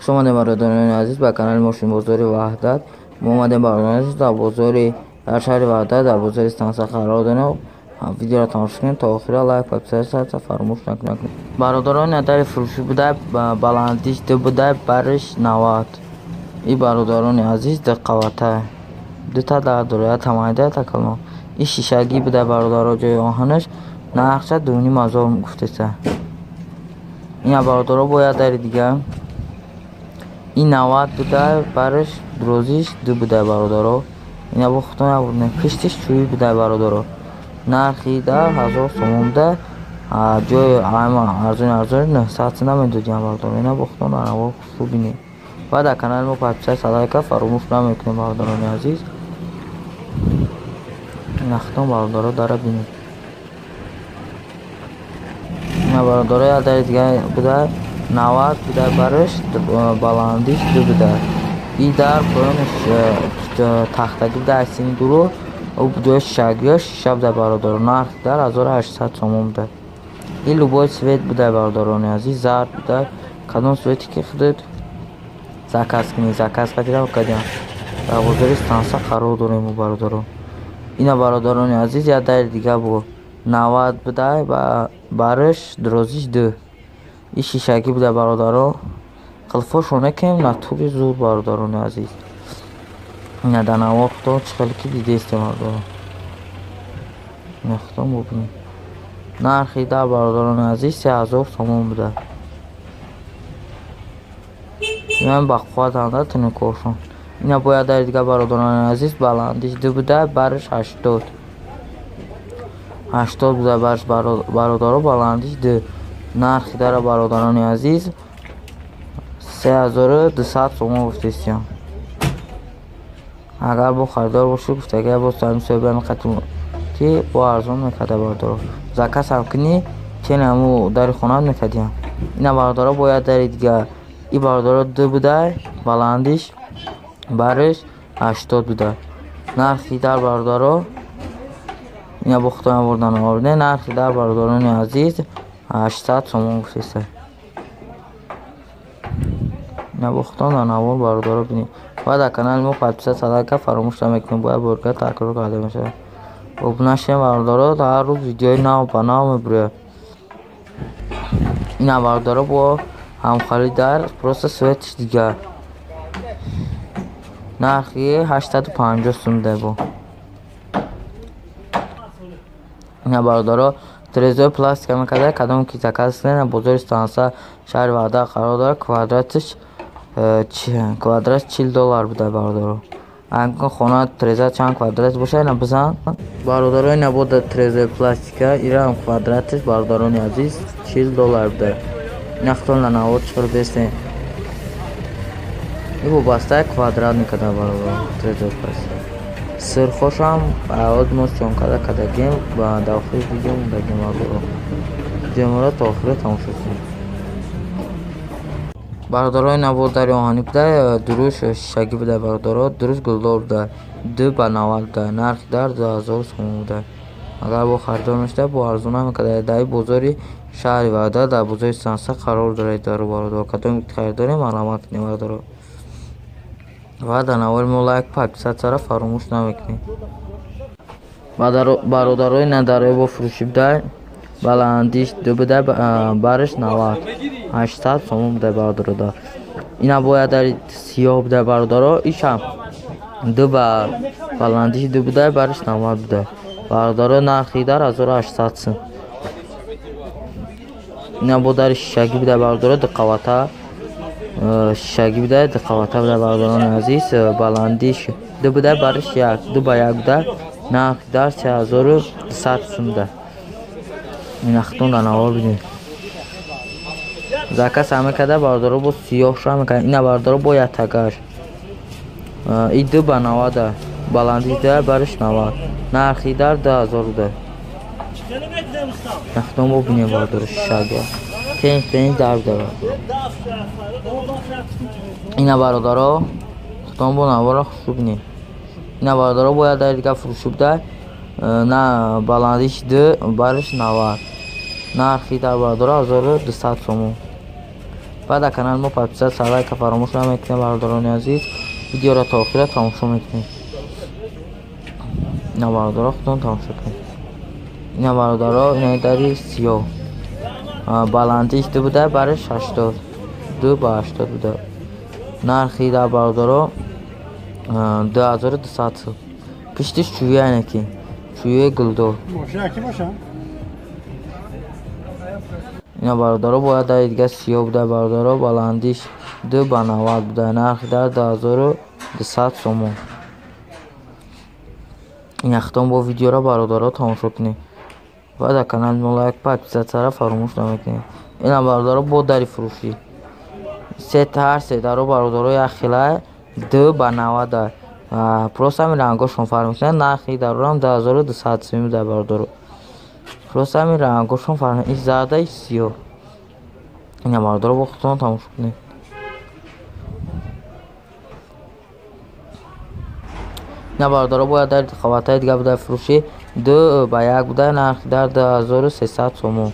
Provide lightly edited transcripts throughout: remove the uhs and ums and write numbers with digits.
Хуш омадем, бародарони азиз, ба канали Мошинбозори Ваҳдат. Мо омадем, бародарони азиз, дар бозори дар шаҳри Ваҳдат, дар бозори станса қарор дорем. Видеоро тамошо кунед то охира, лайк, подписаться фаромӯш накунед. Бародарони, дари фурӯшӣ буда, баландиш 2 буда, бариш 90. И, бародарони азиз, ду қавата. Дута дар дора, якта майда, якта калон. И шишагӣ буда, бародаро, ҷои оҳанаш нархша 2,5 ҳазор гуфтеса. Ина, бародаро, бояд дари дига. И 90 буда, бариш дурозиш 2 буда, бародаро. Ина бо худтон явурдем. Пиштиш чӯӣ буда, бародаро. Нархи дар 1000 сомон буда, ҷои арзони арзони 900 сина медодиям, бародаро. Ина бо худтон дар навор хушрӯ бинед. Ва дар канали мо подписаться, лайка фаромӯш намекунем, бародарони азиз. Ина худтон, бародаро, дара бинед. Ина, бародаро, як дари дига буда, 90 буда, бариш баландиш 2 буда. И дар поёнаш тахтагӣ буда, аз сини дуру ҷои шишагиё шиша буда, бародаро. Нарх дар 1800 сомон буда. И любой цвет буда, бародарони азиз, зард буда, кадом цвете ки худат заказ кунӣ, заказ кардира кардиам. Дар бозори станса қарор дорем, бародаро. Ина, бародарони азиз, як дари дига бо 90 буда, бариш дурозиш 2. И шишагӣ буда, бародаро. Қилфошо некем, натури зур, бародарони азиз. Ина дар навор худо чӣ хеле ки дидестем, бародаро. Ина худо бубинед. Нархи дар, бародарони азиз, 3000 сомон буда. Инам ба қувватанда тунукошон. Ина бояд дари дига, бародарони азиз, баландиш 2 буда, бариш 80. 80 буда бариш, бародаро, баландиш 2. Нархи дара, бародарони азиз, 3200 сомон гуфтестиям. Агар бо харидор бошӣ, гуфтагия боз ҳамин соҳиби ҳамин қати ки бо арзон мекарда, бародаро. Заказ ҳам кунӣ, чени ҳаму дари хонаат мекардиям. Ина, бародаро, бояд дари дига. И, бародаро, 2 буда, баландиш бариш 80 буда. Нархи дар, бародаро, ина бо худоям бурдан оварде. Нархи дар, бародарони азиз, 800 сомон гуфтеста. Ина бо худтон дар навор, бародаро, бинед. Ва дар канали мо подписаться, лайка фаромӯш намекунед, бояд борга такрор карда мешавад. Обуна шавем, бародаро, ҳар рӯз видеои нав ба нав мебурояд. Ина, бародаро, бо ҳамхали дар, просто цветиш дигар. Нархи 850 сум буда бо. Ина, бародаро, трезои пластика мекарда, кадом ки заказ кунед, бозори станса шаҳри Ваҳдат қарор дорад, квадратиш квадрат 40 доллар буда, бародаро. Агар хона треза чанд квадрат боша, ина бизан. Бародаро, ина бо трезои пластика, ирам квадратиш, бародарони азиз, 40 доллар буда. Ина худтон дар навор чӣ дестем. И вобастаи квадрат мекарда, бародаро, трезои пластика. Сирхошам оз мо съёмка кардагем ва дар охири видео мондагем, бародаро. Видеоро то охира тамошо кунед. Бародарои, навор дари оҳанӣ буда, дуруш шишагӣ буда, бародаро, дуруш гулдор буда, 2 ба 90 буда, нархи дар 2000 сомон буда. Агар бо харидор мешуда, бо арзона мекарда. Дар бозори шаҳри Ваҳдат, дар бозори станса қарор дорад дару, бародаро. Кадом харидорем, марҳамат кунед, бародаро. Ва дар навори мо лайк, подписатьсяро фаромӯш намекунед. Бародарои, на дарои бо фурӯшӣ буда, баландиш 2 буда, бариш 90. 800 сомон буда, бародаро. Ина бояд дари сиёҳ буда, бародаро, ишам 2 ба баландиш 2 буда, бариш 90 буда. Бародаро, нархи дар 1800 сум. Ина бо дари шишагӣ буда, бародаро, ду қавата. Шишагӣ буда, ду қавата буда, бародарони азиз, баландиш 2 буда, бариш 1, 2 ба 1 буда. Нархи дар 3200 сум буда. Ина худтон дар навор бинед. Заказ ҳам мекарда, бародаро, бо сиёҳша мекарда. Ина, бародаро, бо ятагаш. И 2 ба 90, баландиш 2, бариш 90. Нархи дар 2000 буда. Нахтон бубинем, бародаро, шишага. Пенҷ пенҷ дар буда. Ина, бародаро, худтон бо навора хушрӯ бинед. Ина, бародаро, бояд дар дига фурӯшӣ буда, на баландиш 2, бариш 90. Нархи дар, бародаро, 1200 сомон. Ва дар канали мо подписаться, лайка фаромӯш намекунед, бародарони азиз. Видеоро то охира тамошо мекунед. Ина бародаро, худтон тамошо кунед. Ина бародаро, ина дари сиёҳ. Баландиш 2 буда, бараш 80. 2 ба 80 буда. Нархи дар бародаро 2200 сум. Пиштиш чӯя неки. Чӯяи гулдор. Ина бародаро, бояд дари дига сиёҳ буда, бародаро, баландиш 2 ба 90 буда. Нархи дар 2200 сомон. Ина худтон бо видеоро бародаро тамошо кунед. Ва дар канали мо лайк, подписаться фаромӯш намекунед. Ина бародаро, бо дари фурӯшӣ. Ҳар се даро бародаро як хела 2 ба 90. Просто ҳамин рангошон фарқ мекунад. Нархи дарорам 2200 сум буда, бародаро. Просто ҳамин рангошон фарқ мекунад. Ин зарда, ин сиёҳ. Ина бародаро, бо худтон тамошо кунед. Ина бародаро, бояд дар қабатҳои дига буда фурӯшӣ 2 ба 1 буда, нархи дар 2300 сомон.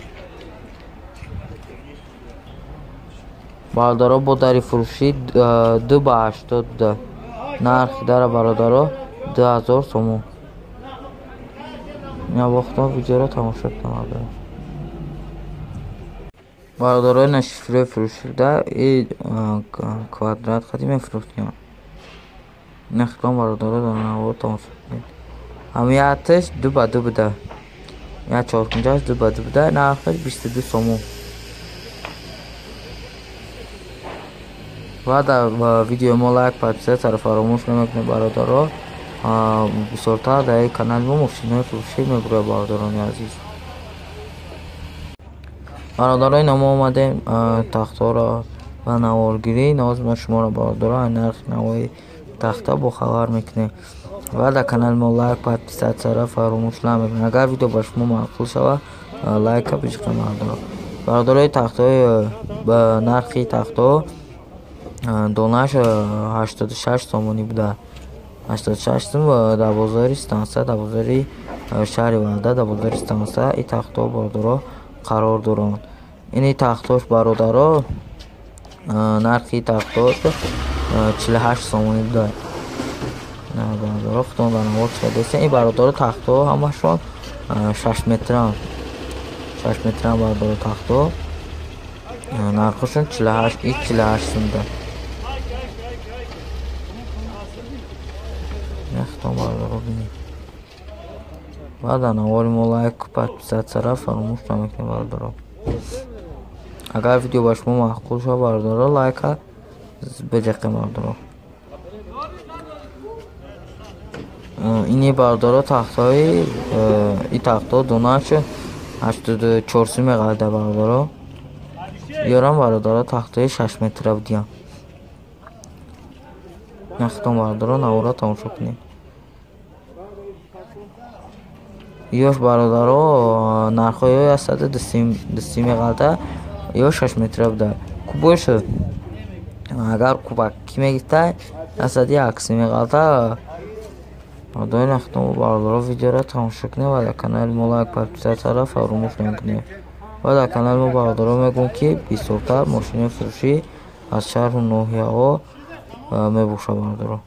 Бародаро, бо дари фурӯшӣ 2 ба 80 буда, нархи дара бародаро 2000 сомон. Ина бо худтон видеоро тамошо кунед, бародаро. Бародаро, ина шифрои фурӯшӣ буда, и квадрат қади мефурӯхтем. Ина худтон бародаро дар навор тамошо кунед. Ҳамияташ 2 ба 2 буда. Я чоркунҷаш 2 ба 2 буда, нархаш 22 сомон. Ва дар видеои мо лайк, подписаться фаромӯш намекунед, бародаро. Бисёртар дар канали мо мошинои фурӯшӣ мебурад, бародарони азиз. Бародаро, ина мо омадем тахтаро ба наворгирӣ. Ноз мо шуморо бародаро нархи навои тахта бохабар мекунем. Ва дар канали мо лайк, подписаться фаромӯш намекунед. Агар видео ба шумо маъқул шавад, лайка бижиқед, бародаро. Бародарои, тахтаҳои ба нархи тахтаҳо донаш 86 сомонӣ буда. 86 сум дар бозори станса, дар бозори шаҳри Ваҳдат, дар бозори станса ин тахтаҳо бародаро қарор доранд. Ини тахтош бародаро, нархи тахтош 48 сомонӣ буда. Бародаро, худтон дар навор чида. Ин бародаро тахтаҳо ҳамашон 6 метранд. 6 метранд бародаро тахтаҳо. Нархошон 48, 48 сум буда. Худтон бародаро бинед. Ва дар навори мо лайк, подписаться фаромӯш намекунед, бародаро. Агар видео ба шумо маъқул шавад, бародаро, лайка бижиқед, бародаро. Ини бародаро тахтаҳои ин тахтаҳо донаш 84 сум меғалта, бародаро. Ёрам бародаро тахтаҳои 6 метра будиянд. Худтон бародаро наворро тамошо кунед. Ёш бародаро нархҳои 130 меғалта, ё 6 метра буда. Кубош агар кубакӣ мегирифта, 101 меғалта. Бародарони, худтон бародаро видеоро тамошо кунед ва дар канали мо лайк, подписаться фаромӯш намекунед. Ва дар канали мо бародаро мегӯем, ки бисёртар мошинои фурӯшӣ аз шаҳру ноҳияҳо мебошад, бародаро.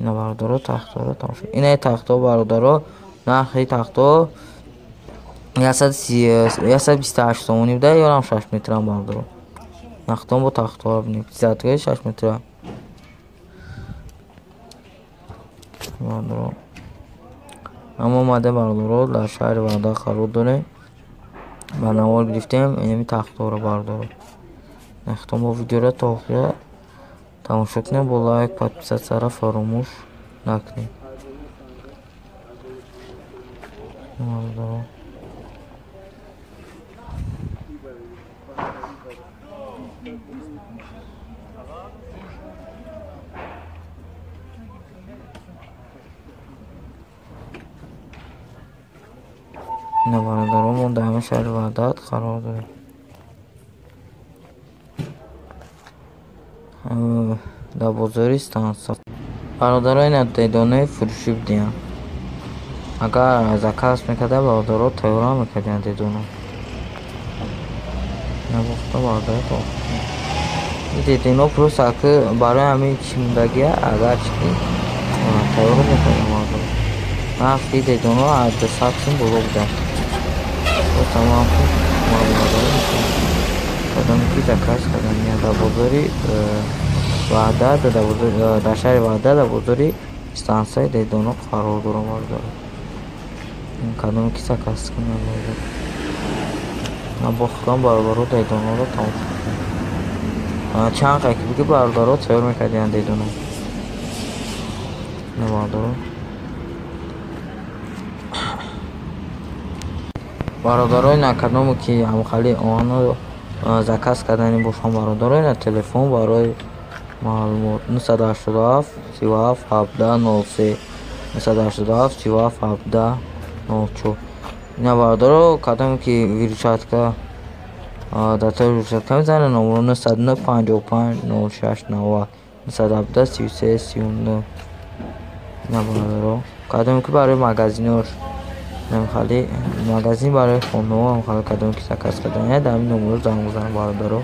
Ина бародаро тахтаҳоро тамошо. Ина тахтаҳо бародаро, нархи тахтаҳо 128 сомонӣ буда, ёрам 6 метрам, бародаро. Нахтон бо тахтаҳоро бинед. 6 метра. Бародаро, ама омада бародаро дар шаҳри Ваҳдат қарор дорем. Ба навор гирифтем инами тахтаҳоро, бародаро. Нахтон бо видеоро то охира тамошо кунед, бо лайк, подписаться фаромӯш накунед. Бародаро, ина бародаро, мо дар ҳамин шаҳри Ваҳдат қарор дорем. Дар бозори станса. Бародаро, ина дедонаи фурӯшӣ будиянд. Агар заказ мекарда, бародаро тайёрам мекардиянд дедона. Ина бохта бародаро то Дедино просто ки барои ҳамин чӣ мондагия, агар чӣ ки тайёр мекардам, бародаро. Нархи дедоно аз 200 сум боло буда. Просто ман бародаро, кадоме ки заказ кардам, дар бозори Ваҳдат, дар шаҳри Ваҳдат, дар бозори стансияи Дедоно қарор дорам, бародаро. Кадоме ки заказ кунад, бародаро. Ман бо худам, бародаро, дедоноро тамошо кардам. Чанд қай ки буги, бародаро, тайёр мекардиянд дедоно. На, бародаро. Бародаро, ина кадоме ки ҳамхали оҳанро заказ кардани бошанд, бародаро, ина телефон барои маълумот: 987 37 17 03, 987 37 17 04. Ина, бародаро, кадоме ки выручалка, дар таи выручалка мезанад, номеро 909 55 06 90, 917 33 39. Ина, бародаро, кадоме ки барои магазинош, намхали магазин, барои хонаҳо, ҳамхали кадоме ки заказ кардани, дар ҳамин номеро занг бизанед, бародаро.